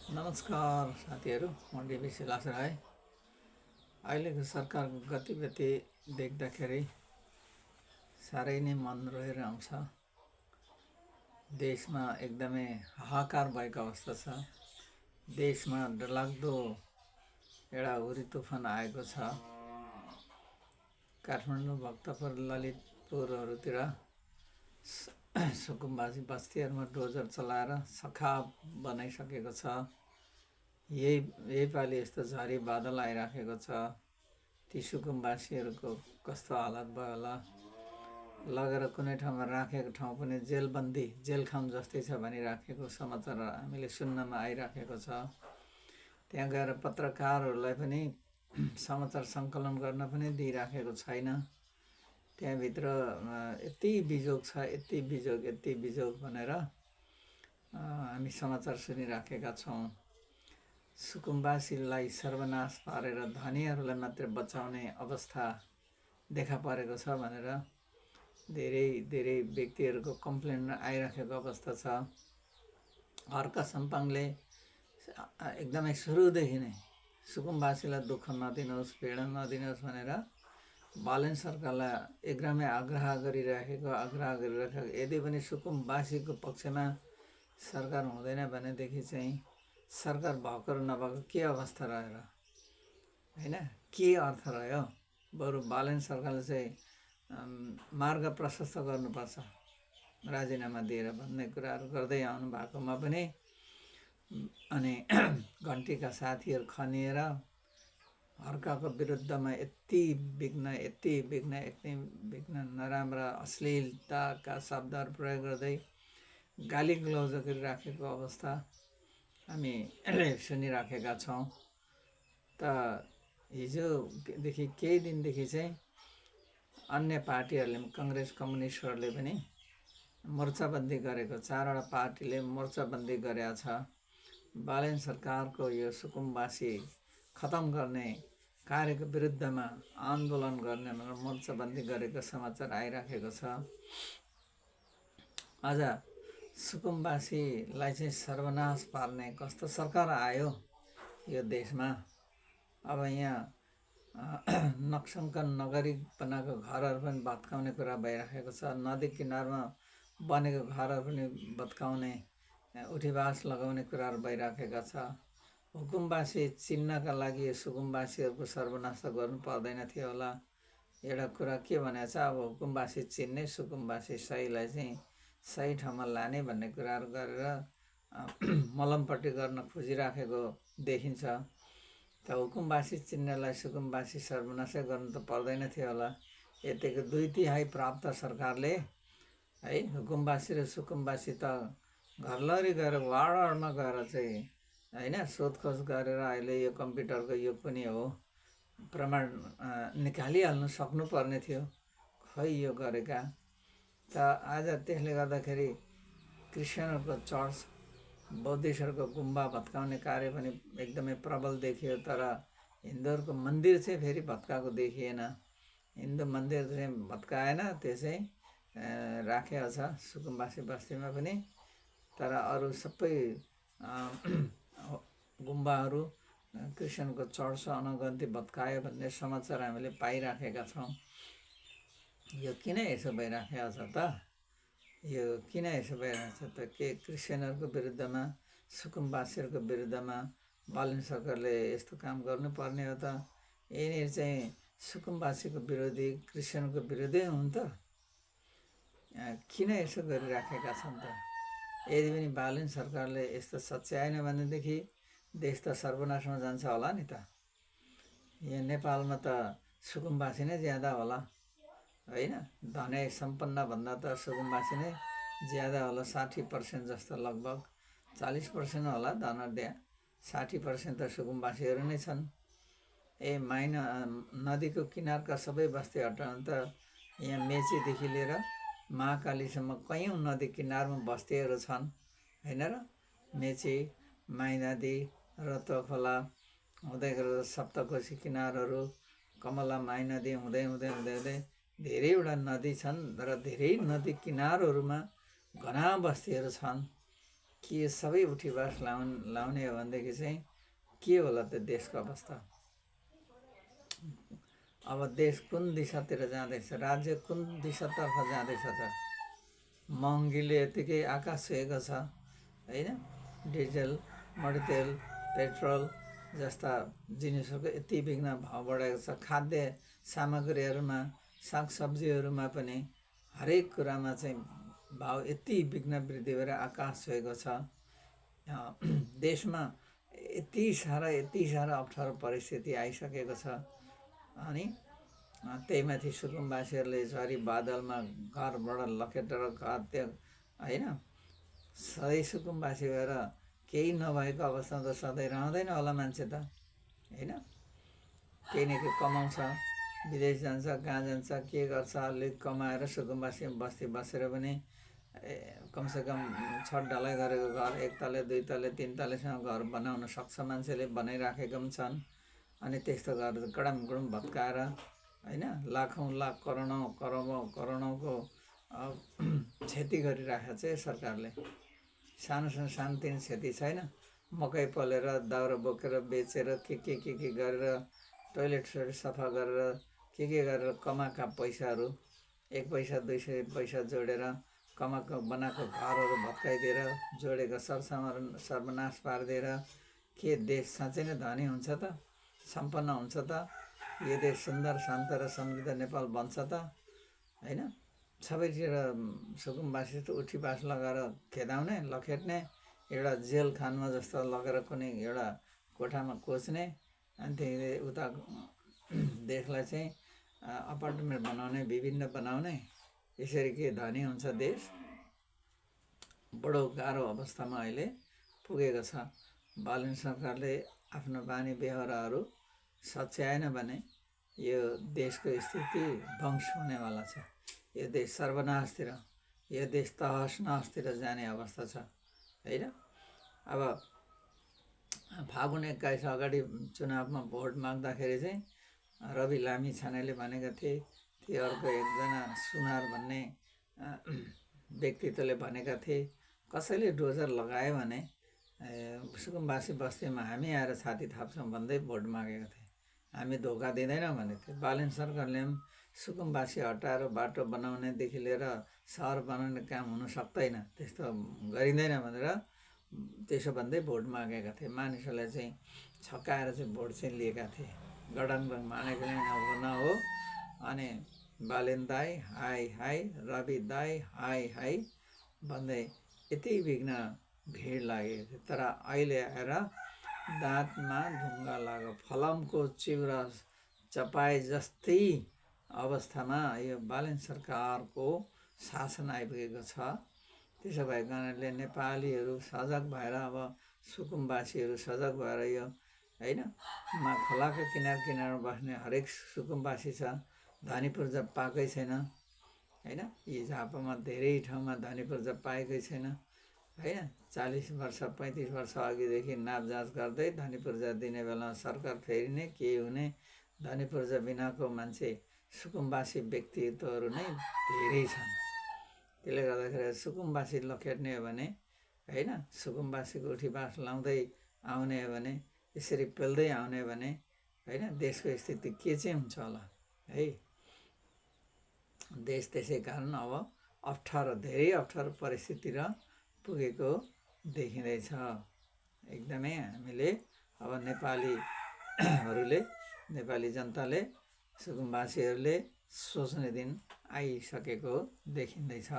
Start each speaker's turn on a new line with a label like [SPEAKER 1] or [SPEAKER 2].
[SPEAKER 1] नमस्कार साथीहरू, म डिबी सिलास राई। अहिलेको सरकारको गतिविधि देख्दाखेरि साह्रै नै मन रोएर आउँछ। देशमा एकदमै हाहाकार भएको अवस्था छ। देशमा डरलाग्दो एउटा हुरी तुफान आएको छ। काठमाडौँ, भक्तपुर, ललितपुरहरूतिर सुकुम्बासी बस्तीहरूमा डोजर चलाएर सखाप बनाइसकेको छ। यही पालि यस्तो झरी बादल आइराखेको छ। ती सुकुम्बासीहरूको कस्तो हालत भयो होला। लगेर कुनै ठाउँमा राखेको ठाउँ पनि जेल खाउँ जस्तै छ भनिराखेको समाचार हामीले सुन्नमा आइराखेको छ। त्यहाँ गएर पत्रकारहरूलाई पनि समाचार सङ्कलन गर्न पनि दिइराखेको छैन। त्यहाँभित्र यति बिजोग भनेर हामी समाचार सुनिराखेका छौँ। सुकुम्बासीलाई सर्वनाश पारेर धनीहरूलाई मात्र बचाउने अवस्था देखा परेको छ भनेर धेरै व्यक्तिहरूको कम्प्लेन आइराखेको अवस्था छ। हर्क सम्पाङले एकदमै सुरुदेखि नै सुकुम्बासीलाई दुःख नदिनुहोस्, पीडा नदिनुहोस् भनेर बालन सरकारलाई एकदमै आग्रह गरिराखेको। यदि पनि सुकुम्बासीको पक्षमा सरकार हुँदैन भनेदेखि चाहिँ सरकार भएको र नभएको के अवस्था रहेर, होइन, के अर्थ रह्यो। बरु बालन सरकारले चाहिँ मार्ग प्रशस्त गर्नुपर्छ राजीनामा दिएर भन्ने कुराहरू गर्दै आउनु भएकोमा पनि अनि घन्टीका साथीहरू खनिएर हर्काको विरुद्धमा यति विघ्न नराम्रा अश्लीलताका शब्दहरू प्रयोग गर्दै गाली गलौज गरिराखेको अवस्था हामी सुनिराखेका छौँ। त हिजोदेखि केही दिनदेखि चाहिँ अन्य पार्टीहरूले, काङ्ग्रेस, कम्युनिस्टहरूले पनि मोर्चाबन्दी गरेको, 4वटा पार्टीले मोर्चाबन्दी गरेका छ। बालन सरकारको यो सुकुम्बासी खतम गर्ने कार्यको विरुद्धमा आन्दोलन गर्ने भनेर मोर्चाबन्दी गरेको समाचार आइराखेको छ। आज सुकुम्बासीलाई चाहिँ सर्वनाश पार्ने कस्तो सरकार आयो यो देशमा। अब यहाँ नक्सङ्कन नगरी बनाएको घरहरू पनि भत्काउने कुरा भइराखेको छ। नदी किनारमा बनेको घरहरू पनि भत्काउने, उठीवास लगाउने कुराहरू भइराखेका छ। हुकुमबासी चिन्नका लागि सुकुम्बासीहरूको सर्वनाश गर्नु पर्दैन थियो होला। एउटा कुरा के भनेको छ, अब हुकुमबासी चिन्ने, सुकुम्बासी सहीलाई चाहिँ सही ठाउँमा लाने भन्ने कुराहरू गरेर मलमपट्टि गर्न खोजिराखेको देखिन्छ। त हुकुमबासी चिन्नेलाई सुकुम्बासी सर्वनाशै गर्नु त पर्दैन थियो होला। यतिको 2/3 प्राप्त सरकारले है हुकुमबासी र सुकुम्बासी त घरलरी गएर वार्डमा गएर चाहिँ होइन सोधखोज गरेर अहिले यो कम्प्युटरको युग पनि हो, प्रमाण निकालिहाल्नु सक्नुपर्ने थियो। खै यो गरेका। त आज त्यसले गर्दाखेरि क्रिस्चियनहरूको चर्च, बौद्धिस्टहरूको गुम्बा भत्काउने कार्य पनि एकदमै प्रबल देखियो। तर हिन्दूहरूको मन्दिर चाहिँ फेरि भत्काएको देखिएन। हिन्दू मन्दिर चाहिँ भत्काएन, त्यो चाहिँ राखेको छ सुकुम्बासी बस्तीमा पनि। तर अरू सबै गुम्बाहरू, क्रिस्चियनको चर्च अनगन्ती भत्कायो भन्ने समाचार हामीले पाइराखेका छौँ। यो किन यसो भइराखेको छ त? यो किन यसो भइरहेको छ त? के क्रिस्चियनहरूको विरुद्धमा, सुकुम्बासीहरूको विरुद्धमा बालन सरकारले यस्तो काम गर्नुपर्ने हो त? यिनीहरू चाहिँ सुकुम्बासीको विरोधी, क्रिस्चियनको विरोधी हुन् त? किन यसो गरिराखेका छन् त? यदि पनि बालन सरकारले यस्तो सच्याएन भनेदेखि देश त सर्वनाशमा जान्छ होला नि त। यहाँ नेपालमा त सुकुम्बासी नै ज्यादा होला, होइन? धनी सम्पन्न भन्दा त सुकुम्बासी नै ज्यादा होला। 60% जस्तो, लगभग 40% होला धनर्दिया, 60% त सुकुम्बासीहरू नै छन्। नदीको किनारका सबै बस्ती हटाउनु त यहाँ मेचीदेखि लिएर महाकालीसम्म कैयौँ नदी किनारमा बस्तीहरू छन्, होइन र? मेची, माइनदी, रत्नखोला हुँदै गरेर सप्तकोशी किनारहरू, कमला माइनदी हुँदै धेरैवटा नदी छन्। र धेरै नदी किनारहरूमा घना बस्तीहरू छन्। कि यो सबै उठीबास लाउने हो भनेदेखि चाहिँ के होला त देशको अवस्था। अब देश कुन दिशातिर जाँदैछ, राज्य कुन दिशातर्फ जाँदैछ त। महँगीले यतिकै आकाश छुएको छ होइन। डिजल, मट्टितेल, पेट्रोल जस्ता जिनिसहरूको यति बिघ्न भाव बढेको छ। खाद्य सामग्रीहरूमा, सागसब्जीहरूमा पनि हरेक कुरामा चाहिँ भाव यति बिघ्न वृद्धि भएर आकाश छुएको छ। देशमा यति सारा अप्ठ्यारो परिस्थिति आइसकेको छ। अनि त्यही माथि सुकुम्बासीहरूले झरी बादलमा घरबाट लखेटेर घर त्यो होइन, सधैँ सुकुम्बासी भएर केही नभएको अवस्थामा त सधैँ रहँदैन होला मान्छे त होइन। केही न केही कमाउँछ, विदेश जान्छ, कहाँ जान्छ, के गर्छ, अलिक कमाएर सुकुम्बासी बस्ती बसेर पनि कमसेकम छत ढलाइ गरेको घर 1 तले 2 तले 3 तलेसम्म घर बनाउन सक्छ मान्छेले, बनाइराखेका पनि छन्। अनि त्यस्तो घर गडमगडम भत्काएर होइन लाखौँ लाख करोडौँको क्षति गरिराखेको छ यो सरकारले। सानोतिनो क्षति छैन। मकै पलेर दाउरा बोकेर बेचेर के गरेर टोइलेट सफा गरेर के गरेर कमाएका पैसाहरू 1 पैसा 2 पैसा जोडेर कमाएको बनाएको घरहरू भत्काइदिएर जोडेको सर्वनाश पारिदिएर के देश साँच्चै नै धनी हुन्छ त, सम्पन्न हुन्छ त? यो देश सुन्दर, शान्त र समृद्ध नेपाल बन्छ त होइन। सबैतिर सुकुम्बासी त उठीबास लगाएर खेदाउने, लखेट्ने, एउटा जेल खानमा जस्तो लगेर कुनै एउटा कोठामा कोच्ने, अनि त्यही उता देशलाई चाहिँ अपार्टमेन्ट बनाउने, विभिन्न बनाउने। यसरी के धनी हुन्छ देश? बडो गाह्रो अवस्थामा अहिले पुगेको छ। बालन सरकारले आफ्नो बानी बेहोराहरू सच्याएन भने यो देशको स्थिति ध्वंस हुनेवाला छ। यो देश सर्वनाशतिर, यो देश तहस नहसतिर जाने अवस्था छ होइन। अब फागुन 21 अगाडि चुनावमा भोट माग्दाखेरि चाहिँ रवि लामिछानेले भनेका थिए, त्यो अर्को एकजना सुनार भन्ने व्यक्तित्वले भनेका थिए, कसैले डोजर लगायो भने सुकुम्बासी बस्तीमा हामी आएर छाती थाप्छौँ भन्दै भोट मागेका थिए। हामी धोका दिँदैनौँ भनेको थियो। बालन सरकारले पनि सुकुम्बासी हटाएर बाटो बनाउनेदेखि लिएर सहर बनाउने काम हुन सक्दैन, त्यस्तो गरिँदैन भनेर त्यसो भन्दै भोट मागेका थिए। मानिसहरूले चाहिँ छक्काएर चाहिँ भोट चाहिँ लिएका थिए। गडङगङ मानेको नै हो। अनि बालेन दाई हाई हाई, रवि दाई हाई हाई भन्दै यति बिघ्न भिड लागेको थियो। तर अहिले आएर दाँतमा ढुङ्गा लाग्यो, फलामको चिउरा चपाए जस्तै अवस्थामा यो बालन सरकारको शासन आइपुगेको छ। त्यसो भएको कारणले नेपालीहरू सजग भएर, अब सुकुम्बासीहरू सजग भएर यो होइन खोलाको किनारमा बस्ने हरेक सुकुम्बासी छ। धनी पूर्जा पाएकै छैन होइन। यी झापामा धेरै ठाउँमा धनी पूर्जा पाएकै छैन होइन। 40 वर्ष 35 वर्ष अघिदेखि नापजाँच गर्दै धनी पूर्जा दिने बेलामा सरकार फेरि नै के हुने, धनी पूर्जा बिनाको मान्छे सुकुम्बासी व्यक्तित्वहरू नै धेरै छन्। त्यसले गर्दाखेरि सुकुम्बासी लखेट्ने हो भने होइन, सुकुम्बासीको उठीबास लाउँदै आउने हो भने, यसरी पेल्दै आउने हो भने होइन, देशको स्थिति के चाहिँ हुन्छ होला है। देश त्यसै कारण अब धेरै अप्ठ्यारो परिस्थितिर पुगेको देखिँदैछ। एकदमै हामीले अब नेपाली जनताले, सुकुम्बासीहरूले सोच्ने दिन आइसकेको देखिँदैछ।